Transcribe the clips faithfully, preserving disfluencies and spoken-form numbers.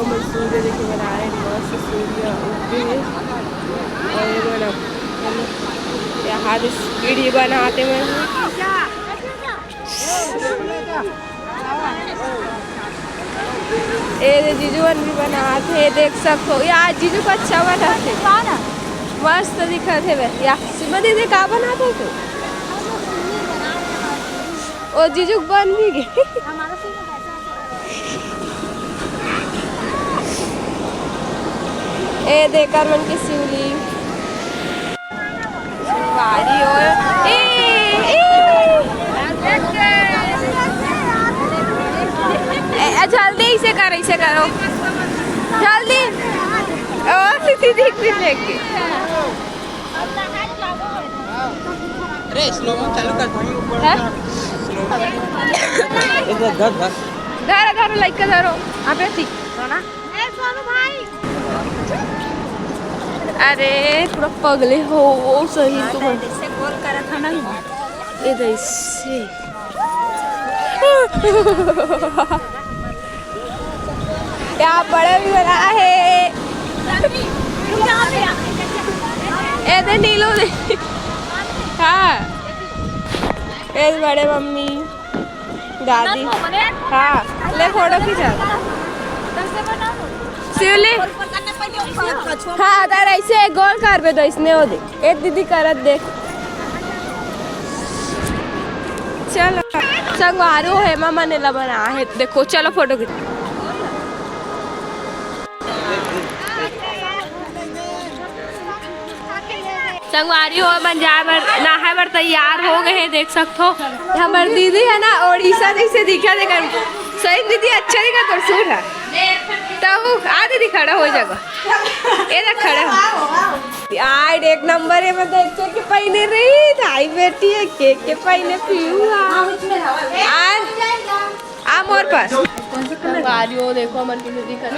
सूर्य देखे बर आए, मस्त सूर्य उगे हे। और ये मन अपन यहाँ दे सीढ़ी बनाते हुए हैं। ए दे जीजू मन भी बनात हे, देख सकथो। ये आज जीजू को अच्छा बनात हे, मस्त दिखत हे बे। या सीमा दीदी का बनात हे तू? ओ जीजू बन भी गे। ए दे एकर मन के शिवलिंग। संगवारी हो। ए, ए। ए, जल्दी इसे करो, इसे करो। जल्दी। ओ, सीधी दिख भी लेके। अरे, स्लोमो चालू कर। हैं? धरो, धरो, लइका धरो। अबे ठीक। ए, सोनू भाई। अरे, पूरा पगले हो, वो सही तुम। जैसे गोल करत हो ना। ए, जैसे। यहाँ बड़े भी बना है। ए दे नीलू दे। हाँ। ए बड़े मम्मी, दादी। हाँ, ले फोटो खींचा। शिवली। हाँ, अगर ऐसे गोल कर बे तो इसने हो दे। ए दीदी करत देख। चलो, संगवारी हो, हेमा मन ला बना हे। देखो, चलो फोटो खींच। संगवारी हो, मन जाए बर, नहाए बर तैयार हो गए हैं, देख सकथो। हमर दीदी है ना, उड़ीसा जैसे दिखा दे कर। सही दीदी, अच्छा दिखा तोर सूट है। तब आ दीदी, खड़ा हो जाएगा। ए देख, खड़ा हो। यार, एक नंबर है, मैं तो अच्छे के पहिने रही, धाई बेटी है, के के पहिने पीऊ हा। आ, आ मोर पास। संगवारी हो, देखो, मन के दीदी कसन।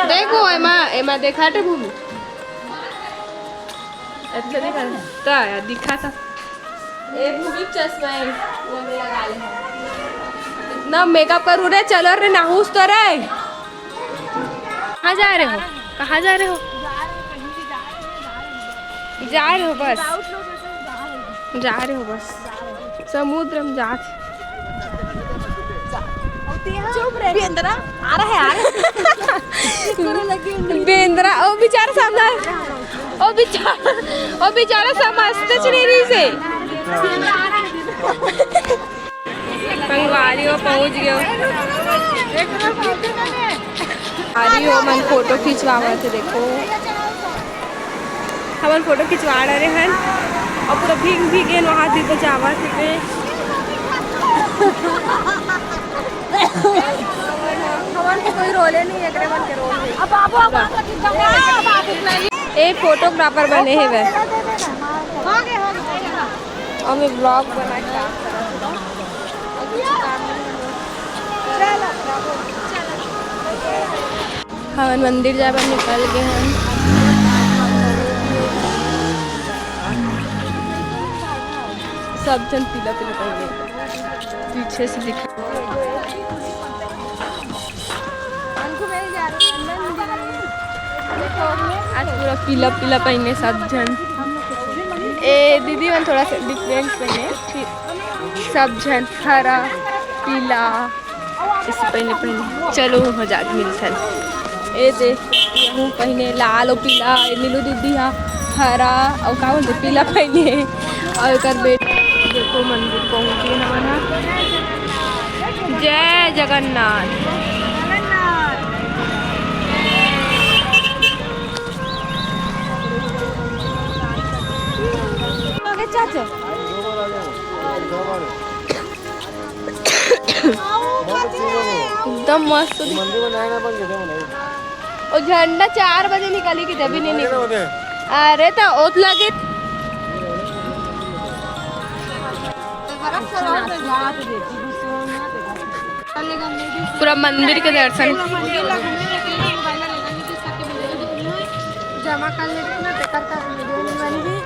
देखो, एमा, एमा देखा टे भूमि। अच्छा दिखा ता। ता यार, दिखा ता। ए, भूमि चश्मा है, वो भी लगा ले। इतना मेकअप करू रे, चलो रे, नाहूस तो रे। कहाँ जा रहे हो? कहाँ जा रहे हो? जा रहे हो बस। जा रहे हो बस। समुद्र में जात। चुप रे। बेंदरा, आ रहा है, आ रहा है। बेंदरा, ओ बेचारा सामने। ओ बेचारा, ओ बेचारा समझते च नहीं रही से। संगवारी हो, पहुंच गयो। संगवारी हो, मन फोटो खिंचवावत हे, देखो। हमन फोटो खिंचवा डरे हन और पूरा भीग भीग गेन वहाँ दीदी जावत हे। हमन के कोई रोले नहीं, एकरे मन के रोल हे। अब बाबू, अब बाबू, ए, फोटोग्राफर बने हे वह। हो गए, हो गए। और मैं ब्लॉग बना के डाल सकती हूँ। और कुछ काम नहीं है। चलो, हमन मंदिर जाए बर निकल गए हन। सब झन पीला पीला पहिने, पीछे से दिखा। आज पूरा पीला पीला पहिने सब झन। ए दीदी मन थोड़ा सा डिफरेंट पहिने, सब झन हरा पीला। इसे पहिने, पहिने। चलो, हो जात मिलथन। ए दे, यहू पहिने लाल अउ पीला, ए नीलू दीदी हा हरा अउ का बोलते, पीला पहिने। अउ एकर बेट, देखो, मंदिर पहुंच गे हवन हा। जय जगन्नाथ। चाचा। एकदम मस्त दिख- मंदिर में नहाना बंद कर दे, वो नहीं। ओ झंडा चार बजे निकली कि जब भी नहीं निकली। अरे तो ओत लगे। पूरा मंदिर के दर्शन। जमा कर लेते ना, तेकर का वीडियो नहीं बनेगी।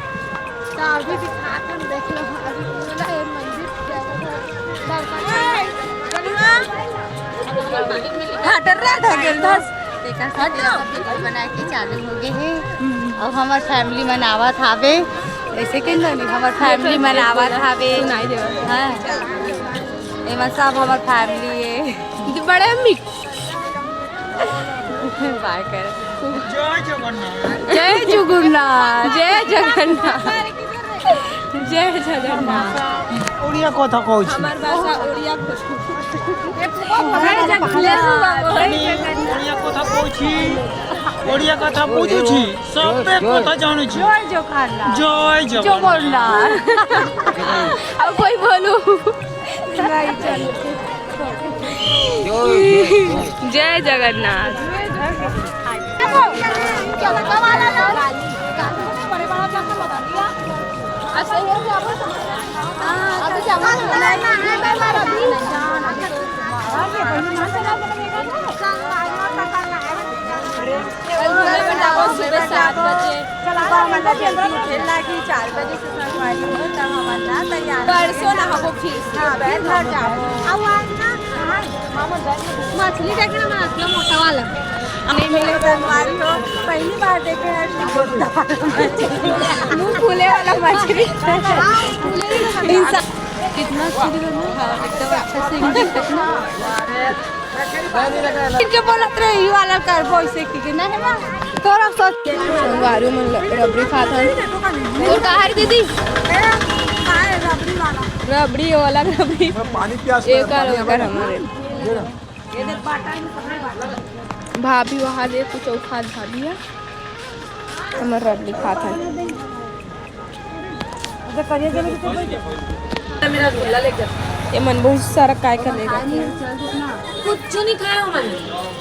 तो अभी दिखाते हैं, देख लो, अभी पूरा ये मंदिर क्या है। हट रे, ढकेल धस। तेकर से तेरा वीडियो बना के चालू हो गए हे। अब हमर फैमिली मन आवत हावे। ऐसे के नहीं, हमर फैमिली मन आवत हावे। सुनाई देवत। हाँ। एमा सब हमर फैमिली हे। बड़े अम्मी। बाय कर। जय जगन्नाथ। जय जगन्नाथ, जय जगन्नाथ। जय जगन्नाथ। ओड़िया कथा कहै छी। हमर भाषा ओड़िया कथा। जय जगन्नाथ। ओड़िया कथा कहै छी। ओड़िया कथा बुझै छी। सबे कथा जानै छी। जय जगन्नाथ। जय जगन्नाथ। अब कोई बोलू। जय जगन्नाथ। सुबह सात बजे। सुबह हमन ला जल्दी उठे लागी, चार बजे से संगवारी हो, तब हमन ला तैयार परसों नहाबो फिर से। हाँ, फिर घर जाबो। अब आज ना, हाँ, मछली देखे ना, मैं इतना मोटा वाला। नहीं मिले संगवारी हो, पहली बार देखे हैं इतना मोटा वाला मछली। मुंह फूले वाला मछली। हाँ, फूले वाला। इंसान कितना cute बना। हाँ, एकदम अच्छा से इंग्लिश लिखना। इनके बोलत रहे, "ई वाला करबो, ऐसे की के नहीं बा।" तोरा सोच के संगवारी मन ल-, रबड़ी खात हन। तोर का हर दीदी? रबड़ी वाला। रबड़ी, ओला रबड़ी। पानी प्यास लगा, एकर, पानी ओकर हमारे। हमारे। भाभी वहाँ ले कुछ औखात भाभी है। हमर रबड़ी खात है। ये मन बहुत सारा काय कर लेगा। कुछ नहीं खाया मैंने।